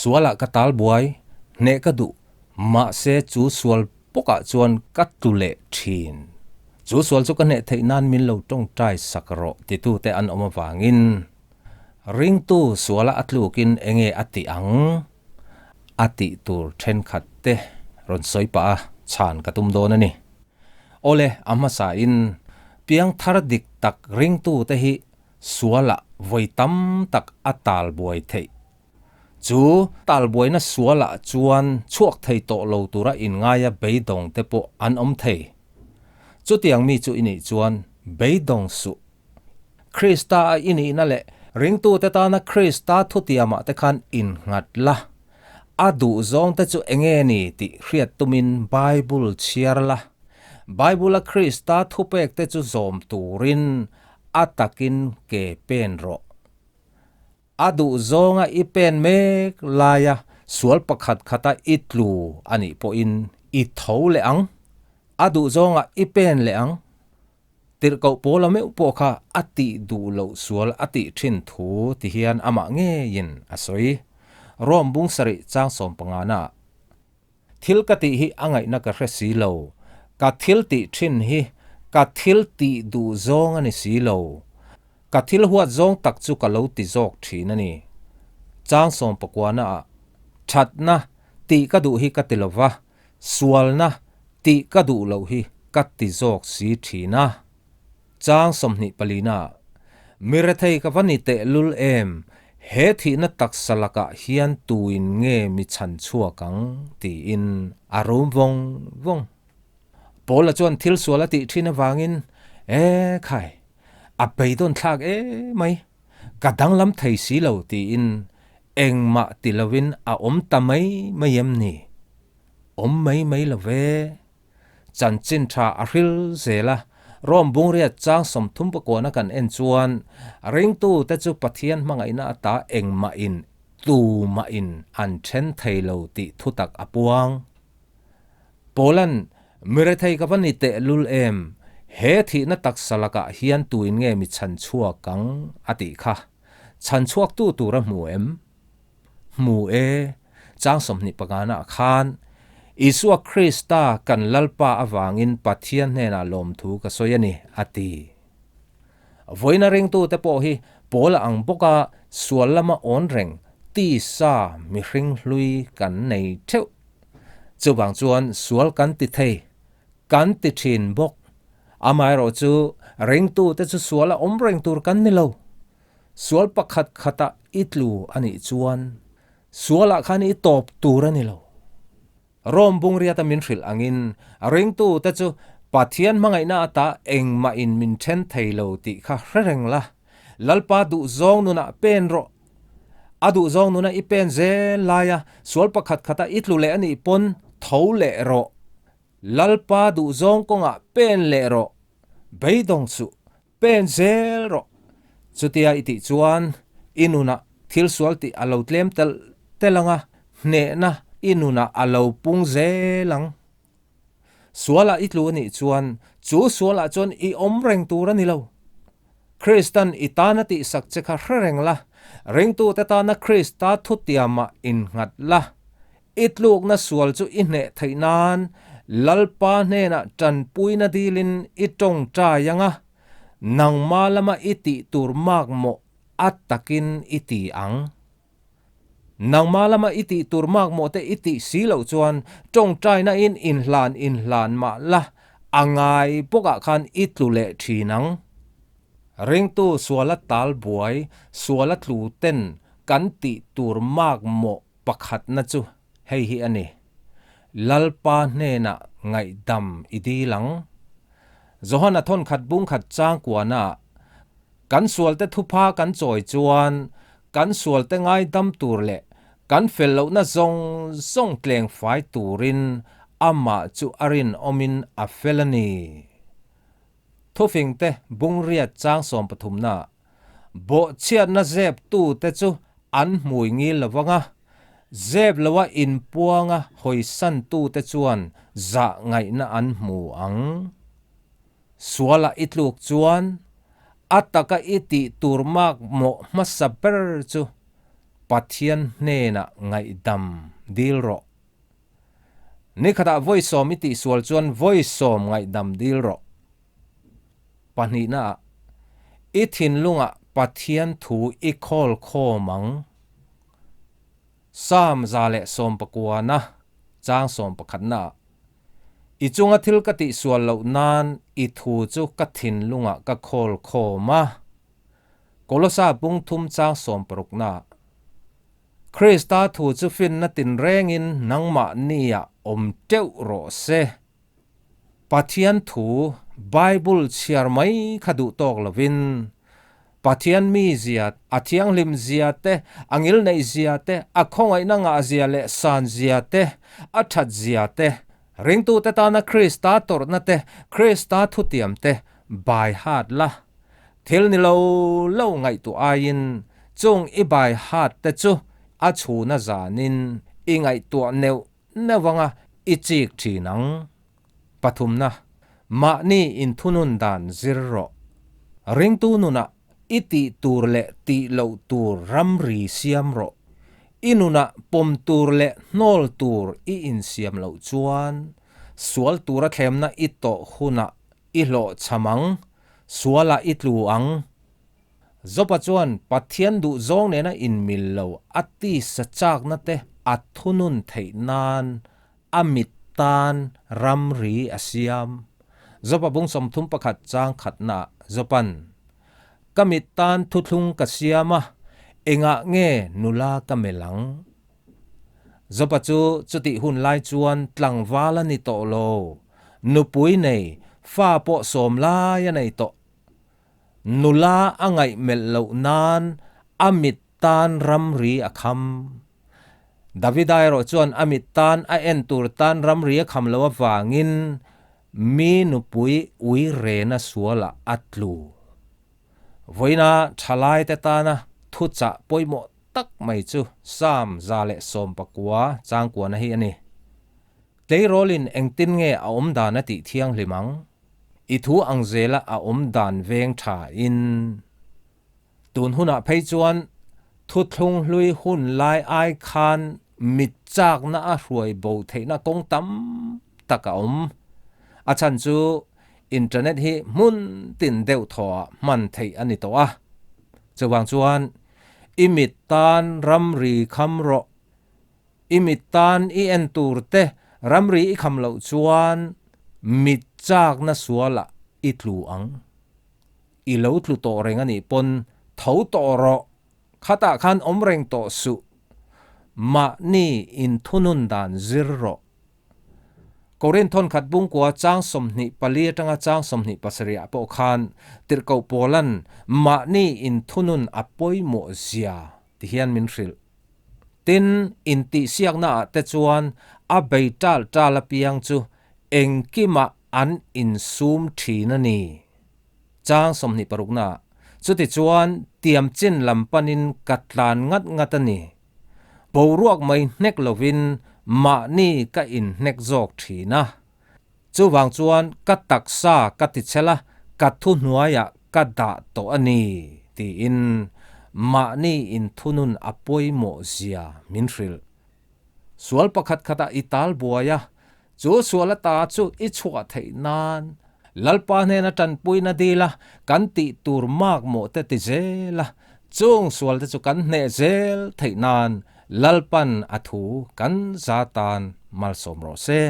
Sualah ka tal buai, hneh ka duh, mahse chu sual bawkah chuan ka tlu leh thin. Chu sual chu ka hneh theih nan min lo tawngtai sak rawh titute an awm avangin ringtu suala a tlukin enge a tih ang? A tih tur thenkhat te rawn sawi pah a, chhan ka tum dawn a ni. Awle, a hmasa in piangthar dik tak ringtu te hi sualah vawi tam tak a tal buai theih. Chu tal buaina sualah chuan chhuak thei tawh lo tura inngaia beidawng te pawh an awm thei. Chutiang mi chu i nih chuan beidawng suh. Krista a i nihna leh ringtute tana Krista thutiamah te khan innghat la. A duhzawng te chu enge ni tih hriat tumin Bible chhiar la. Bible-a Krista thupek te chu zawm turin a takin ke pen rawh. A duhzawnga i pen mek laia sual pakhat khata i tlu a nih pawhin i tho leh ang. A duhzawnga i pen leh ang. Tirhkoh pawla meuh pawh kha a tih duh loh sual a tih thin thu ti hian amah ngeiin a sawi. Rome bung sarih chang sawmpangana Thil ka tih hi a ngaihna ka hre si lo. Ka thil tih thin hi ka thil tih duh zawng a ni si lo. Ka thil huat zawng tak chu ka lo ti zawk thin a ni. Chang sawmpakuana ah thatna tih ka duh hi ka ti lo va, sualna tih ka duh loh hi ka ti zawk si thin a. Chang 24 ah, Mi rethei ka va ni teh lul em, he thihna taksa lakah hian tuin nge mi chhan chhuak ang? tiin a rum vawng vawng. Paula chuan thil sual a tih thin avangin, E khai, a beidawn thlak e mai, ka danglam thei si lo tiin engmah ti lovin a awm ta mai mai em ni? Awm mai mai lo ve. Chanchin tha a hril zel a, Rome bungriat chang 34 kan en chuan ringtu te chu Pathian hmangaihna ata engmah in tumah in an then thei lo tih thutak a puang. Paula'n, Mirethei ka va ni teh lul em, he thihna taksa lakah hian tuin nge mi chhan chhuak ang? a tih kha. Chhan chhuaktu tur a hmu em? Hmu e, chang 25 ah khan, Isua Krista kan Lalpa avangin Pathian hnenah lawmthu ka sawi a ni, a ti. Vawiina ringtute pawh hi Paula ang bawka sual lama awn reng tisa mihring hlui kan nei theuh. Chuvang chuan sual kan ti thei, kan ti thin bawk. Amaherawhchu ringtute chu suala awm reng tur kan ni lo. Sual pakhat khata i tlu a nih chuan sualah khan i tawp tur a ni lo. Rome bungriata min hrilh angin ringtute chu Pathian hmangaihna ata engmah in min then thei lo tih kha hre reng la, Lalpa duhzawng nunah pen rawh. A duhzawng nuna i pen zel laia sual pakhat khata i tlu leh a nih pawn tho leh rawh. Lalpa duhzawng kawngah pen leh rawh. Beidawng suh. Pen zel rawh. Chutia i tih chuan i nunah thil sual tih a lo tlem telh telh ang a, hnehna i nunah a lo pung zel ang. Sualah i tlu a nih chuan chu sualah chuan i awm reng tur a ni lo. Kristan i tana tihsak che kha hre reng la, ringtute tana Krista thutiamah innghat la, I tlukna sual chu i hneh theih nan Lalpa hnenah tanpuina dilin i tawngtai ang a, nangma lama i tih tur makmawh a takin i ti ang. Nangma lama i tih tur makmawh te i tih si loh chuan tawngtaina in inhlan inhlan mah la, a ngai bawkah khan i tlu leh thin ang. Ringtu suala tal buai, suala tlu ten kan tih tur makmawh Pakhatna chu hei hi a ni, Lalpa hnenah ngaihdam i dil ang. Johana thawnkhat bungkhat changkuanaah, Kan sualte thupha kan chawi chuan kan sualte ngaidam tur leh kan fel lohna zawng zawng tleng fai turin amah chu a rinawmin a fel a ni. Thufingte bungriat chang 13naah, Bawhchhiatna zeptute chu an hmui ngil lo vang a, zep loa inpuanga hawisantute chuan zah ngaihna an hmu ang. Sualah i tluk chuan a taka i tih tur makmawh hmasa ber chu. Pathian hnenah ngaihdam dil rawh. Nikhatah vawi sawm i tihsual chuan vawi sawm ngaihdam dil rawh. Pahnihnaah, i thinlungah Pathian thu i khawl khawm ang. Psalm 119 chang sawmpakhatnaah, I chunga thil ka tihsual loh nan i thu chu ka thinlungah ka khawl khawm a. Kolosa bung thum chang sawmparuknaah, Krista thu chu finna tinrengin nangmahniah awm teuh rawh se. Pathian thu Bible chhiar mai kha duh tawk lovin, Pathian mi zia, a thianghlim zia te, a ngilneih zia te, a khawngaihna ngah zia leh san zia te, a that zia te, ringtute tana Krista tawrhna te, Krista thutiam te bai hat la. Thil ni lo lo ngaihtuah aiin chung i bai hat te chu a chhuna zanin i ngaihtuah neuh neuh anga i chik thin ang. Pathumna, mahni inthunun dan zir rawh. Ringtu nunah i tih tur leh tih loh tur ramri siam rawh. I nunah pawm tur leh hnawl tur i insiam loh chuan sual tura thlemna i tawh hunah i hlawhchham ang, sualah i tlu ang. Jopa chuan Pathian duhzawng nena inmil lo a tisa chakna te a thunun theih nan a mit tan ramri a siam. Jopa bung 31 chang khatnaah Jopa'n, Ka mit tan thuthlung ka siam a, engah nge nula ka melh ang? Jopa chu chutih hun lai chuan tlangval a ni tawh lo, nupui nei, fa pawh sawm lai a nei tawh. Nula a ngaih melh loh nan a mit tan ramri a kham. Davida erawh chuan a mit tan a en tur tan ramri a kham loh avangin mi nupui ui rena sualah a tlu. Vawiina thalaite tana thuchah pawimawh tak mai chu Psalm 119 changkuana hi a ni. Tleirawlin engtin nge a awm dan a tih thianghlim ang? I thu ang zela a awm dan veng tha in. Tun hunah phei chuan thuthlung hlui hun lai ai khan mit chakna a hruai bo theihna kawng tam tak a awm. A chhan chu internet hi hmun tin deuh thaw ah hman theih a ni tawh a. Chuvang chuan i mit tan ramri kham rawh. I mit tan i en tur te ramri i kham loh chuan mit chakna sualah i tlu ang. I lo tlu tawh reng a nih pawn tho tawh rawh, khatah khan awm reng tawh suh. Mahni inthunun dan zir rawh. Korin thawnkhat bungkua chang 24 atanga chang 27 ah pawh khan tirhkoh Paula'n mahni inthunun a pawimawh zia ti hian min hrilh. Tin, intihsiakna ah te chuan a bei tal tal apiang chu engkimah an insum thin a ni. Chang 26 ah, Chutichuan tiamchin lam panin ka tlan ngat ngat a ni. Boruak mai hnek lovin mahni ka inhnek zawk thin a. Chuvang chuan ka taksa ka tichhel a, ka thuhnuaiah ka dah tawh a ni, tiin mahni inthunun a pawimawh zia min hrilh. Sual pakhat khatah i tal buai a, chu sual ata chu i chhuah theih nan Lalpa hnena tanpuina dil a, kan tih tur makmawh te ti zel a, chung sual te chu kan hneh zel theih nan Lalpan a thu kan za tan malsawm rawh se.